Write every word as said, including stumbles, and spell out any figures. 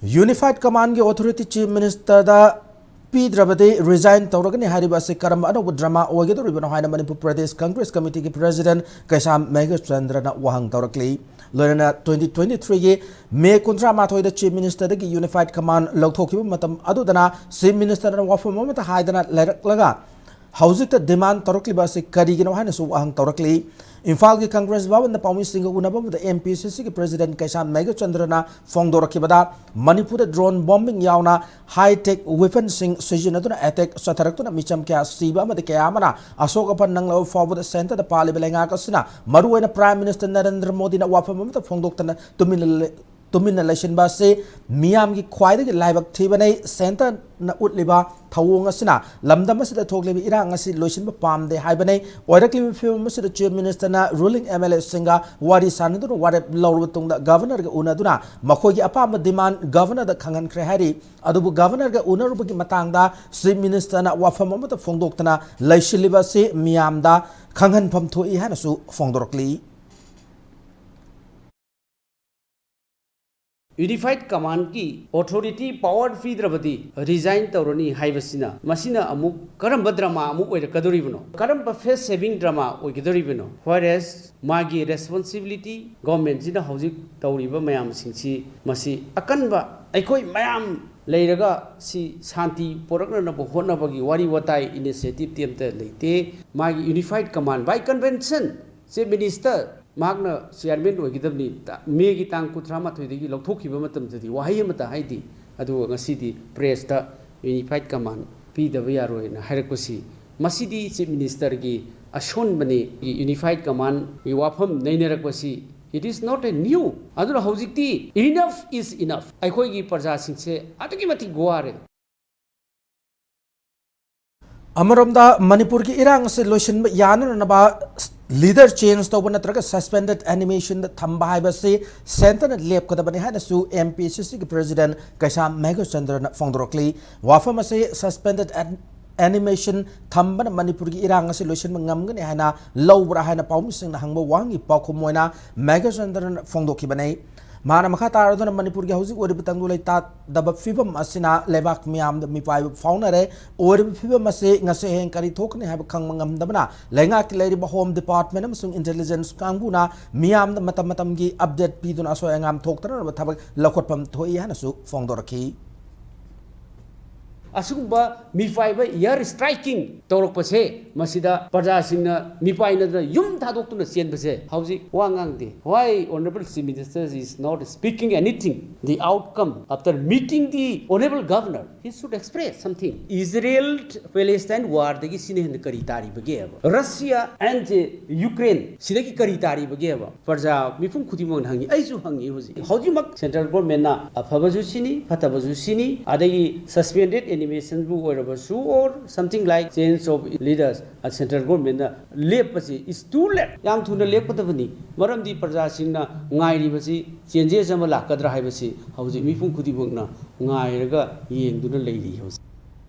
Unified Commandꯒꯤ authority Chief Ministerꯗ ꯄꯤꯗ꯭ꯔꯕꯗꯤ resign ꯇꯧꯔꯒꯅꯤ ꯍꯥꯏꯔꯤꯕ ꯑꯁꯤ ꯀꯔꯝꯕ ꯑꯅꯧꯕ drama ꯑꯣꯏꯒꯗꯧꯔꯤꯕꯅꯣ ꯍꯥꯏꯅ ꯃꯅꯤꯄꯨꯔ ꯄ꯭ꯔꯗꯦꯁ ꯀꯪꯒ꯭ꯔꯦꯁ ꯀꯃꯤꯇꯤꯒꯤ president ꯀꯩꯁꯥꯝ ꯃꯦꯘꯆꯟꯗ꯭ꯔꯅ ꯋꯥꯍꯪ ꯇꯧꯔꯛꯂꯤ꯫ ꯂꯣꯏꯅꯅ twenty twenty-threeꯒꯤ May ꯀꯨꯟꯊ꯭ꯔꯥ ꯃꯥꯊꯣꯏꯗ Chief Ministerꯗꯒꯤ Unified Command ꯂꯧꯊꯣꯛꯈꯤꯕ ꯃꯇꯝ ꯑꯗꯨꯗꯅ Chief Ministerꯅ ꯋꯥꯐꯝ ꯑꯃꯠꯇ ꯍꯥꯏꯗꯅ ꯂꯩꯔꯛꯂꯒ ꯍꯧꯖꯤꯛꯇ demand ꯇꯧꯔꯛꯂꯤꯕ ꯑꯁꯤ ꯀꯔꯤꯒꯤꯅꯣ ꯍꯥꯏꯅꯁꯨ ꯋꯥꯍꯪ ꯇꯧꯔꯛꯂꯤ꯫ ꯏꯝꯐꯥꯜꯒꯤ ꯀꯪꯒ꯭ꯔꯦꯁ ꯚꯕꯟꯗ ꯄꯥꯎꯃꯤꯁꯤꯡꯒ ꯎꯅꯕ ꯑꯃꯗ MPCCꯒꯤ president ꯀꯩꯁꯥꯝ ꯃꯦꯘꯆꯟꯗ꯭ꯔꯅ ꯐꯣꯡꯗꯣꯔꯛꯈꯤꯕꯗ ꯃꯅꯤꯄꯨꯔꯗ drone bombing ꯌꯥꯎꯅ high tech weaponꯁꯤꯡ ꯁꯤꯖꯤꯟꯅꯗꯨꯅ attack ꯆꯠꯊꯔꯛꯇꯨꯅ ꯃꯤꯆꯝ ꯀꯌꯥ ꯁꯤꯕ ꯑꯃꯗꯤ ꯀꯌꯥ ꯑꯃꯅ ꯑꯁꯣꯛ ꯑꯄꯟ ꯅꯪꯂꯕ ꯐꯥꯎꯕꯗ centreꯗ ꯄꯥꯜꯂꯤꯕ ꯂꯩꯉꯥꯛ ꯑꯁꯤꯅ ꯃꯔꯨꯑꯣꯏꯅ Prime Minister ꯅꯔꯦꯟꯗ꯭ꯔ ꯃꯣꯗꯤꯅ ꯋꯥꯐꯝ ꯑꯃꯠꯇ ꯐꯣꯡꯗꯣꯛꯇꯅ ꯇꯨꯃꯤꯟꯅ ꯂꯩ-, ꯇꯨꯃꯤꯟꯅ ꯂꯩꯁꯤꯟꯕ ꯑꯁꯤ ꯃꯤꯌꯥꯝꯒꯤ ꯈ꯭ꯋꯥꯏꯗꯒꯤ ꯂꯥꯏꯕꯛ ꯊꯤꯕꯅꯤ꯫ Centreꯅ ꯎꯠꯂꯤꯕ ꯊꯧꯑꯣꯡ ꯑꯁꯤꯅ ꯂꯝꯗꯝ ꯑꯁꯤꯗ ꯊꯣꯛꯂꯤꯕ ꯏꯔꯥꯡ ꯑꯁꯤ ꯂꯣꯏꯁꯤꯟꯕ ꯄꯥꯝꯗꯦ ꯍꯥꯏꯕꯅꯤ꯫ ꯑꯣꯏꯔꯛꯂꯤꯕ ꯐꯤꯕꯝ ꯑꯁꯤꯗ Chief Ministerꯅ ruling MLAꯁꯤꯡꯒ ꯋꯥꯔꯤ ꯁꯥꯟꯅꯗꯨꯅ ꯋꯥꯔꯦꯞ ꯂꯧꯔꯕ ꯃꯇꯨꯡꯗ Governorꯒ ꯎꯅꯗꯨꯅ ꯃꯈꯣꯏꯒꯤ ꯑꯄꯥꯝꯕ demand Governorꯗ ꯈꯪꯍꯟꯈ꯭ꯔꯦ ꯍꯥꯏꯔꯤ꯫ ꯑꯗꯨꯕꯨ Governorꯒ ꯎꯅꯔꯨꯕꯒꯤ ꯃꯇꯥꯡꯗ Chief Ministerꯅ ꯋꯥꯐꯝ ꯑꯃꯠꯇ ꯐꯣꯡꯗꯣꯛꯇꯅ ꯂꯩꯁꯤꯜꯂꯤꯕ ꯑꯁꯤ ꯃꯤꯌꯥꯝꯗ ꯈꯪꯍꯟꯐꯝ ꯊꯣꯛꯏ ꯍꯥꯏꯅꯁꯨ ꯐꯣꯡꯗꯣꯔꯛꯂꯤ꯫ Unified Commandꯀꯤ authority power ꯄꯤꯗ꯭ꯔꯕꯗꯤ resign ꯇꯧꯔꯅꯤ ꯍꯥꯏꯕꯁꯤꯅ, ꯃꯁꯤꯅ ꯑꯃꯨꯛ ꯀꯔꯝꯕ drama ꯑꯃꯨꯛ ꯑꯣꯏꯔꯛꯀꯗꯧꯔꯤꯕꯅꯣ? ꯀꯔꯝꯕ face saving drama ꯑꯣꯏꯒꯗꯧꯔꯤꯕꯅꯣ? Whereas ꯃꯥꯒꯤ responsibility, governmentꯁꯤꯅ ꯍꯧꯖꯤꯛ ꯇꯧꯔꯤꯕ ꯃꯌꯥꯝꯁꯤꯡꯁꯤ, ꯃꯁꯤ ꯑꯀꯟꯕ ꯑꯩꯈꯣꯏ ꯃꯌꯥꯝ ꯂꯩꯔꯒ ꯁꯤ ꯁꯥꯟꯇꯤ ꯄꯣꯔꯛꯅꯅꯕ ꯍꯣꯠꯅꯕꯒꯤ ꯋꯥꯔꯤ ꯋꯥꯇꯥꯏ initiativeꯇꯤ ꯑꯝꯇ ꯂꯩꯇꯦ꯫ ꯃꯥꯒꯤ Unified Command by convention, Chief Minister ꯃꯍꯥꯛꯅ chairman ꯑꯣꯏꯒꯗꯕꯅꯤ꯫ ꯇ-, Mayꯒꯤ ꯇꯥꯡ ꯀꯨꯟꯊ꯭ꯔꯥ ꯃꯥꯊꯣꯏꯗꯒꯤ ꯂꯧꯊꯣꯛꯈꯤꯕ ꯃꯇꯝꯗꯗꯤ ꯋꯥꯍꯩ ꯑꯃꯇ ꯍꯥꯏꯗꯦ꯫ ꯑꯗꯨꯒ ꯉꯁꯤꯗꯤ pressꯇ Unified Command ꯄꯤꯗꯕ ꯌꯥꯔꯣꯏꯅ ꯍꯥꯏꯔꯛꯄꯁꯤ, ꯃꯁꯤꯗꯤ Chief Ministerꯒꯤ ꯑꯁꯣꯟꯕꯅꯤ꯫ Unified Commandꯒꯤ ꯋꯥꯐꯝ ꯅꯩꯅꯔꯛꯄꯁꯤ, it is not a new꯫ ꯑꯗꯨꯅ ꯍꯧꯖꯤꯛꯇꯤ enough is enough꯫ ꯑꯩꯈꯣꯏꯒꯤ ꯄ꯭ꯔꯖꯥꯁꯤꯡꯁꯦ ꯑꯗꯨꯛꯀꯤ ꯃꯇꯤꯛ ꯋꯥꯔꯦ꯫ ꯑꯃꯔꯣꯝꯗ ꯃꯅꯤꯄꯨꯔꯒꯤ ꯏꯔꯥꯡ ꯑꯁꯤ ꯂꯣꯏꯁꯤꯟꯕ ꯌꯥꯅꯅꯕ leader change ꯇꯧꯕ ꯅꯠꯇ꯭ꯔꯒ suspended animationꯗ ꯊꯝꯕ ꯍꯥꯏꯕꯁꯤ centreꯅ ꯂꯦꯞꯀꯗꯕꯅꯤ ꯍꯥꯏꯅꯁꯨ MPCCꯒꯤ president ꯀꯩꯁꯥꯝ ꯃꯦꯘꯆꯟꯗ꯭ꯔꯅ ꯐꯣꯡꯗꯣꯔꯛꯂꯤ꯫ ꯋꯥꯐꯝ ꯑꯁꯤ suspended an-, animation ꯊꯝꯕꯅ ꯃꯅꯤꯄꯨꯔꯒꯤ ꯏꯔꯥꯡ ꯑꯁꯤ ꯂꯣꯏꯁꯤꯟꯕ ꯉꯝꯒꯅꯤ ꯍꯥꯏꯅ ꯂꯧꯕ꯭ꯔꯥ ꯍꯥꯏꯅ ꯄꯥꯎꯃꯤꯁꯤꯡꯅ ꯍꯪꯕ ꯋꯥꯍꯪꯒꯤ ꯄꯥꯎꯈꯨꯝ ꯑꯣꯏꯅ ꯃꯦꯘꯆꯟꯗ꯭ꯔꯅ ꯐꯣꯡꯗꯣꯛꯈꯤꯕꯅꯤ꯫ ꯃꯍꯥꯛꯅ ꯃꯈꯥ ꯇꯥꯔꯗꯨꯅ ꯃꯅꯤꯄꯨꯔꯒꯤ ꯍꯧꯖꯤꯛ ꯑꯣꯏꯔꯤꯕ ꯇꯪꯗꯨ ꯂꯩꯇꯥꯗꯕ ꯐꯤꯕꯝ ꯑꯁꯤꯅ ꯂꯩꯕꯥꯛ ꯃꯤꯌꯥꯝꯗ ꯃꯤꯄꯥꯏꯕ ꯐꯥꯎꯅꯔꯦ꯫ ꯑꯣꯏꯔꯤꯕ ꯐꯤꯕꯝ ꯑꯁꯤ ꯉꯁꯤ ꯍꯌꯦꯡ ꯀꯔꯤ ꯊꯣꯛꯀꯅꯤ ꯍꯥꯏꯕ ꯈꯪꯕ ꯉꯝꯗꯕꯅ ꯂꯩꯉꯥꯛꯀꯤ ꯂꯩꯔꯤꯕ Home Department ꯑꯃꯁꯨꯡ Intelligence ꯀꯥꯡꯕꯨꯅ ꯃꯤꯌꯥꯝꯗ ꯃꯇꯝ ꯃꯇꯝꯒꯤ update ꯄꯤꯗꯨꯅ ꯑꯁꯣꯏ ꯑꯉꯥꯝ ꯊꯣꯛꯇꯅꯕ ꯊꯕꯛ ꯂꯧꯈꯠꯐꯝ ꯊꯣꯛꯏ ꯍꯥꯏꯅꯁꯨ ꯐꯣꯡꯗꯣꯔꯛꯈꯤ꯫ ꯑꯁꯤꯒꯨꯝꯕ ꯃꯤꯄꯥꯏꯕ air striking ꯇꯧꯔꯛꯄꯁꯦ, ꯃꯁꯤꯗ ꯄ꯭ꯔꯖꯥꯁꯤꯡꯅ ꯃꯤꯄꯥꯏꯅꯗꯅ ꯌꯨꯝ ꯊꯥꯗꯣꯛꯇꯨꯅ ꯆꯦꯟꯕꯁꯦ ꯍꯧꯖꯤꯛ ꯋꯥ ꯉꯥꯡꯗꯦ꯫ Why Honorable Chief Minister is not speaking anything? The outcome after meeting the Honorable Governor, he should express something. Israel Palestine warꯗꯒꯤ ꯁꯤꯅ ꯍꯦꯟꯅ ꯀꯔꯤ ꯇꯥꯔꯤꯕꯒꯦꯕ? Russia and Ukraine ꯁꯤꯗꯒꯤ ꯀꯔꯤ ꯇꯥꯔꯤꯕꯒꯦꯕ? ꯄ꯭ꯔꯖꯥ ꯃꯤꯄꯨꯝ ꯈꯨꯗꯤꯡꯃꯛꯅ ꯍꯪꯉꯤ, ꯑꯩꯁꯨ ꯍꯪꯉꯤ꯫ ꯍꯧꯖꯤꯛ ꯍꯧꯖꯤꯛꯃꯛ central governmentꯅ ꯑꯐꯕꯁꯨ ꯁꯤꯅꯤ, ꯐꯠꯇꯕꯁꯨ ꯁꯤꯅꯤ, ꯑꯗꯒꯤ suspended animationꯕꯨ ꯑꯣꯏꯔꯕꯁꯨ, or something like change of leaders, central governmentꯅ ꯂꯦꯞꯄꯁꯤ is too late꯫ ꯌꯥꯝ ꯊꯨꯅ ꯂꯦꯞꯀꯗꯕꯅꯤ꯫ ꯃꯔꯝꯗꯤ ꯄ꯭ꯔꯖꯥꯁꯤꯡꯅ ꯉꯥꯏꯔꯤꯕꯁꯤ changes ꯑꯃ ꯂꯥꯛꯀꯗ꯭ꯔꯥ ꯍꯥꯏꯕꯁꯤ ꯍꯧꯖꯤꯛ ꯃꯤꯄꯨꯝ ꯈꯨꯗꯤꯡꯃꯛꯅ ꯉꯥꯏꯔꯒ ꯌꯦꯡꯗꯨꯅ ꯂꯩꯔꯤ ꯍꯧꯖꯤꯛ꯫